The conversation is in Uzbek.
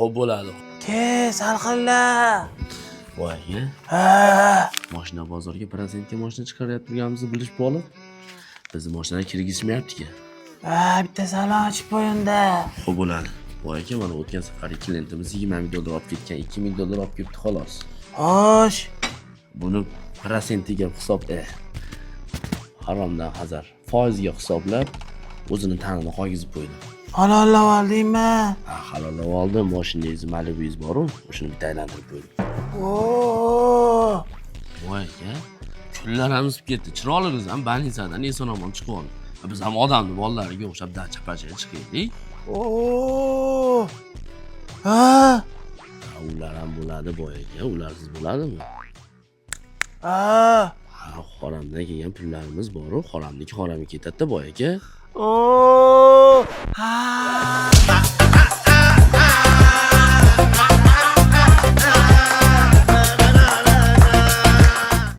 Xo'p, bo'ladi. Ke, salqinla. Voy aka, Ha, moshina bozorga protsentga moshina chiqaryapti turganimizni bilishib olib, bizni moshinaga kirgizishmayapti ekan. Ha, bitta salon ochib qo'y unda. Xo'p, bo'ladi. Voy aka, mana o'tgan safargi klientimiz 20 ming dollar olib ketgan, 2 ming dollar olib ketdi xolos. Xo'sh. Buni protsentiga hisob, haromdan hazar, foizga hisoblab o'zini tanini qo'ygizib qo'ydi. Halollab oldingmi? Ha, halollab oldim, moshinangizni Malibu'yingiz boru, o'shani bitta aylantirib qo'ydim. Oo. Voy aka, kunlar ham isib ketdi. Chiroyli ham больница dan eson omon chiqib oldi. Biz ham odamni bolalariga o'xshab dacha pachaga chiqaylik. Oo. Ha. Ha, ular ham bo'ladi, boy aka, ularsiz bo'ladimi? Ha. Ha, haromdan kelgan pullarimiz boru, haromniki haromga ketadi-da, boy aka. Oo. Ha.